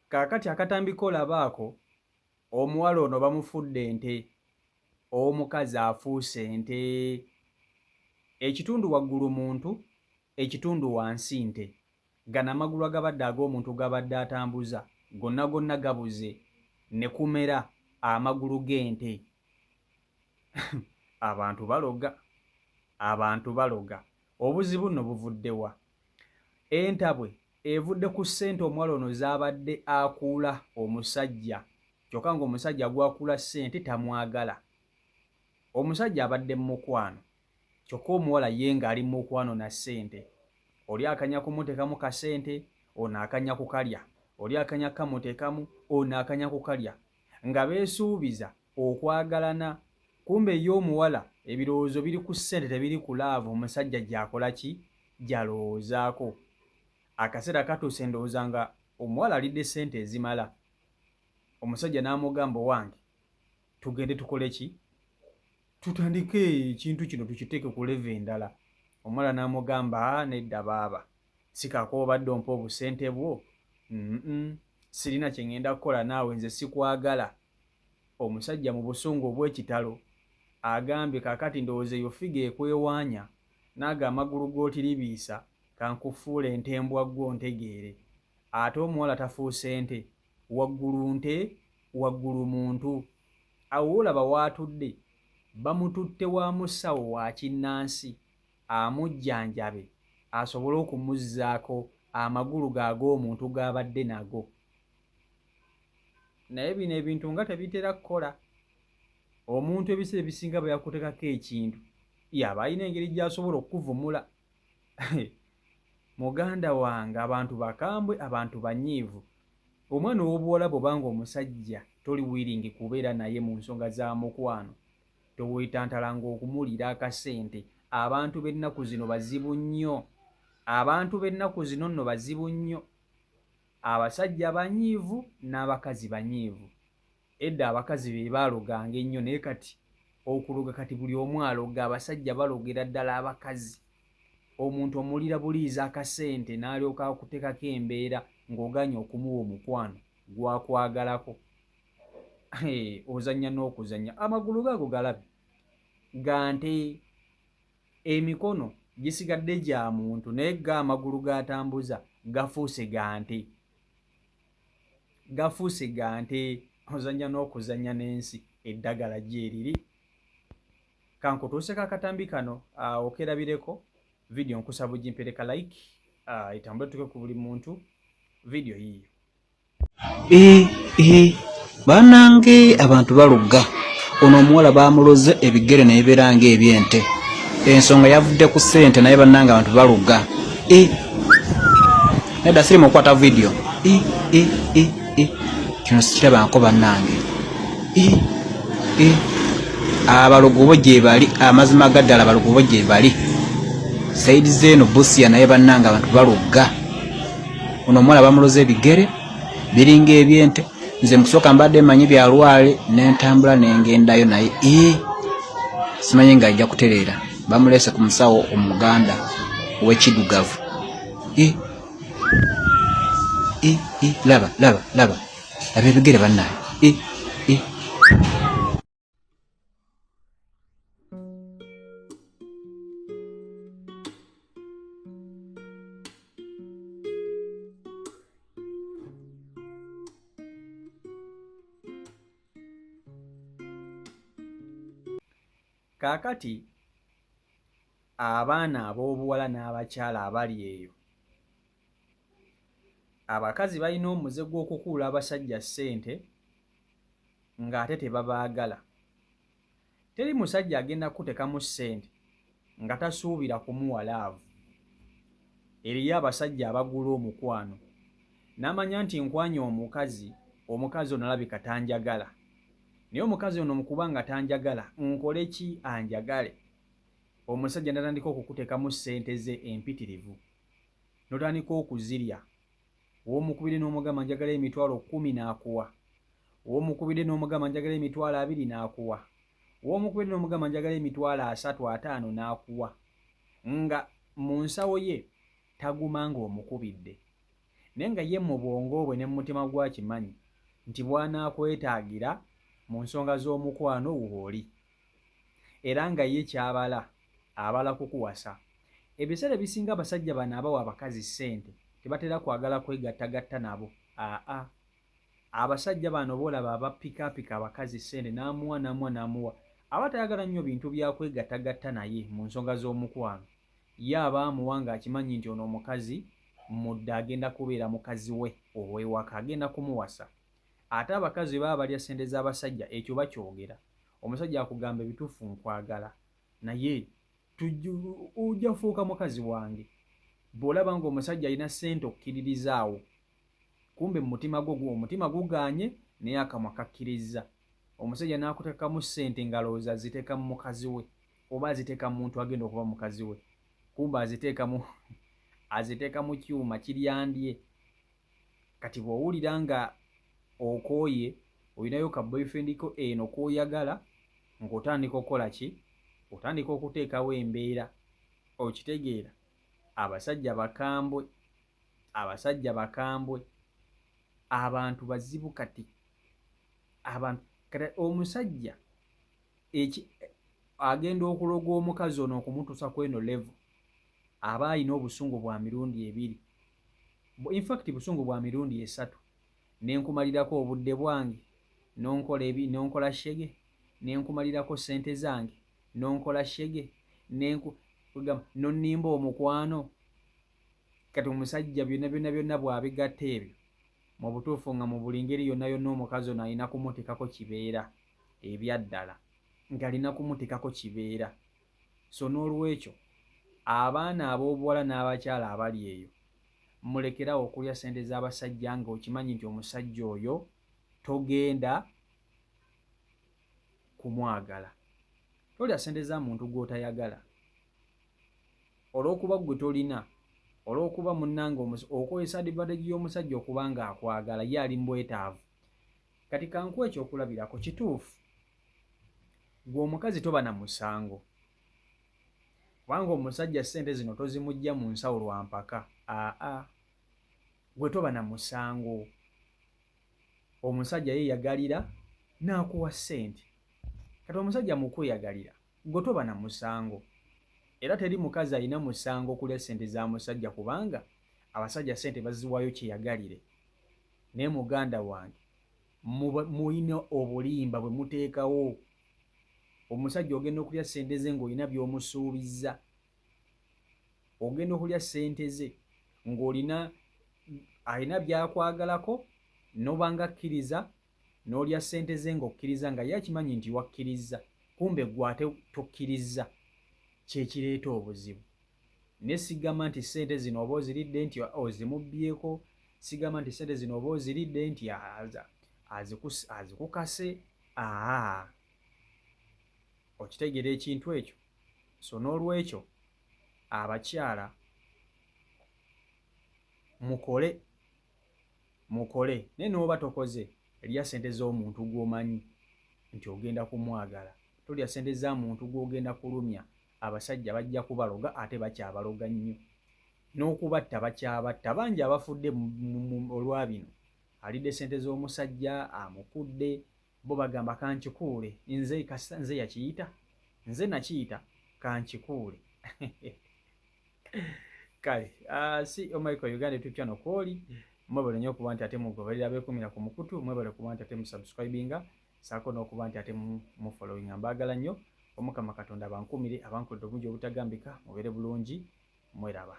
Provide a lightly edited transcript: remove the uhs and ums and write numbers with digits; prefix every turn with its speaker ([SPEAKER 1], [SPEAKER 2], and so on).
[SPEAKER 1] Kaakati akatambi k'olaba ako, omuwala ono bamufudde nte, omukazi afuuse nte. Ekitundu waggulu muntu, ekitundu wansi nte. Gano amagulu agabadde ag'omuntu g'abadde atambuza gonna gonna gabuze ne kumera amagulu g'ente. Abantu baloga, abantu baloga. Obuzibu nno buvudde wa? Entabwe evudde ku ssente omuwala ono z'abadde akuula omusajja kyokka ng'omusajja gw'akuula ssente tamwagala. Omusajja abadde mu mukwano kyokka omuwala ye ng'ali mu mukwano na ssente. Oli akanya kumuteekamu kasente, ono akanya kukalya, oli akanya kukamuteekamu, ono akanya kukalya nga beesuubiza okwagalana kumbe ye omuwala ebirowoozo biri ku ssente tebiri ku laavu omusajja gy'akola ki gy'alowoozaako. Akaseera katuuse ndowooza nga omuwala alidde ssente ezimala omusajja n'amugamba owange tugende tukole ki tutandike ekintu kino tukiteeke ku level endala. Omuwala n'amugamba nedda baaba sikaako obadde ompa obusente bwo mm sirina kye ngenda kukola naawe nze sikwagala. Omusajja mu busungu obw'ekitalo agambye kaakati ndowooza eyo ffiga ekwewaanya n'ago amagulu g'otiribiisa kankufuule nte mbwa ggwe ontegeere. Ate omuwala tafuuse nte, waggulu nte waggulu muntu. Awo w'olaba w'atudde bamututte wa musawo wa kinnansi amujjanjabe asobole okumuzzaako amagulu ge ag'omuntu g'abadde nago. Naye bino ebintu nga tebitera kukola. Omuntu ebiseera ebisinga bwe yakuteekako ekintu y'aba alina engeri gy'asobola okukuvumula. Muganda wange abantu bakambwe, abantu banyiivu. Omwana ow'obuwala bw'oba ng'omusajja toli wiringi kubeera naye mu nsonga za mukwano, toweetantalanga okumuliira akasente. Abantu b'ennaku zino bazibu nnyo. Abantu b'ennaku zino nno bazibu nnyo. Abasajja banyiivu n'abakazi banyiivu. Edda abakazi be baaloganga ennyo naye kati okuloga kati buli omu aloga, abasajja balogera ddala abakazi. Omuntu omuliira buliizi akasente n'alyoka akuteekako embeera ng'ogaanye okumuwa omukwano gw'akwagalako. Hee, ozannya n'okuzannya. Amagulu go ago galabe ga nte. Emikono gisigadde gya muntu naye go amagulu g'atambuza gafuuse ga nte. Gafuuse ga nte. Ozannya n'okuzannya n'ensi eddagala gyeriri. Kankutuuseko akatambi kano okerabireko. Vidiyo nkusaba ogimpeereka like etambule tuke ku buli muntu. Vidiyo yiiyo.
[SPEAKER 2] Eh, eh, banange abantu balugga ono omuwala bamuloze ebigere nebibeera nga ebyente ensonga yavudde ku ssente naye banange abantu balugga eh, nedda siri mukukwata vidiyo eh, eh, eh, eh. Kino sikirabanko banange eh, eh. Abalogo bo gyebali amazima gaddala abalogo bo gyebali saidi zeeno busia naye banange abantu balugga ono omuwala bamuloze ebigere biringa ebyente nze mukusooka mbadde manyi byalwale nentambula nengendayo naye e simanyi nga ajja kutereera bamuleese ku musawo omuganda owekidugavu e e e laba laba laba laba ebigere bannaye e e
[SPEAKER 1] Kaakati abaana ab'obuwala n'abakyala abali eyo, abakazi balina omuze gw'okukuula abasajja ssente ng'ate tebabaagala. Teri musajja agenda kukutekamu ssente nga tasuubira kumuwa laavu. Eriyo abasajja abagula omukwano n'amanya nti nkwanye omukazi, omukazi ono alabika tanjagala naye omukazi ono mu kuba nga tanjagala nkole ki anjagale? Omusajja n'atandika okukutekamu ssente ze empitirivu n'otandika okuzirya. W'omukubidde n'omugamba njagala emitwalo kkumi n'akuwa. W'omukubidde n'omugamba njagala 20,000 n'akuwa. W'omukubidde n'omugamba njagala 30,000 50 n'akuwa. Nga mu nsawo ye taguma ng'omukubidde. Naye nga ye mu bwongo bwe ne mu mutima gwe akimanyi nti bw'anaakwetaagira mu nsonga z'omukwano wooli. Era nga ye ky'abala, abala kukuwasa. Ebiseera ebisinga abasajja bano abawa abakazi ssente tebatera kwagala kwegattagatta nabo. Aa. Abasajja bano b'olaba abapikaapika abakazi ssente n'amuwa n'amuwa n'amuwa aba tayagala nnyo bintu bya kwegattagatta naye mu nsonga z'omukwano. Ye aba amuwa ng'akimanyi nti ono omukazi mudde agenda kubeera mukazi we ow'ewaka, agenda kumuwasa. Ate abakazi bwe baba balya ssente z'abasajja ekyo bakyogera. Omusajja akugamba ebituufu nkwagala naye ojja fuuka mukazi wange. Bw'olaba ng'omusajja alina ssente okkiririzaawo kumbe mu mutima gwo omutima gugaanye naye akamwa kakkirizza. Omusajja n'akuteekamu ssente ng'alowooza aziteeka mu mukazi we oba aziteeka mu muntu agenda okuba mukazi we kumbe aziteeka mu aziteeka mu kyuma kiryandye. Kati bw'owulira nga okooye olinayo ka boyfriend ko eno k'oyagala ng'otandika okukola ki? Otandika okuteekawo embeera. Okitegeera? Abasajja bakambwe. Abasajja bakambwe. Abantu bazibu kati. Abantu kati omusajja eki agenda okuloga omukazi ono okumutuusa ku eno level aba alina obusungu bwa mirundi ebiri. Infact busungu bwa mirundi esatu. Ne nkumalirako obudde bwange n'onkola ebi n'onkola shege, ne nkumalirako ssente zange n'onkola shege, ne nku kwegamba n'onnimba omukwano. Kati omusajja byonna byonna byonna bw'abigatta ebyo, mu butuufu nga mu buli ngeri yonna yonna omukazi ono alina kumuteekako kibeera ebyaddala ng'alina kumuteekako kibeera. So n'olwekyo abaana ab'obuwala n'abakyala abali eyo mulekere awo okulya ssente z'abasajja ng'okimanyi nti omusajja oyo togenda kumwagala. Tolya ssente za muntu gw'otayagala. Olw'okuba ggwe tolina, olw'okuba munnange okozesa advantage y'omusajja okuba ng'akwagala ye ali mu bwetaavu. Kati kankuwe ekyokulabirako kituufu gwe omukazi toba na musango kubanga omusajja ssente zino tozimujja mu nsawo lwa mpaka aa gwe toba na musango omusajja yeyagalira n'akuwa ssente kati omusajja mu kweyagalira gwe toba na musango era teri mukazi alina musango kulya ssente za musajja kubanga abasajja ssente baziwayo kyeyagalire naye muganda wange mulina obulimba bwe muteekawo. Omusajja ogenda okulya ssente ze ng'olina by'omusuubizza, ogenda okulya ssente ze ng'olina alina by'akwagalako n'oba nga akkiriza n'olya ssente ze ng'okkiriza nga ye akimanyi nti wakkirizza kumbe ggwe ate tokkirizza kye kireeta obuzibu. Naye sigamba nti ssente zino oba oziridde nti ozimubbyeko, sigamba nti ssente zino oba oziridde nti azikukase, aa. Okitegeera ekintu ekyo? So n'olwekyo abakyala mukole mukole naye n'oba tokoze lya ssente z'omuntu gw'omanyi nti ogenda kumwagala. Tolya ssente za muntu gw'ogenda kulumya. Abasajja bajja kubaloga ate bakyabaloga nnyo. N'okubatta bakyabatta. Bangi abafudde olwa bino. Alidde ssente z'omusajja, amukudde, bo bagamba kankikuule nze kasita nze yakiyita, nze nakiyita kankikuule. Kale uh, si Michael Uganda YouTube channel kwoli mwebale nnyo okuba nti ate mugoberera abeekumira ku mukutu mwebale okuba nti ate musubscribinga saako n'okuba nti ate mufollowinga mbaagala nnyo omukama katonda abankuumire abankolere obungi obutagambika mubeere bulungi mweraba.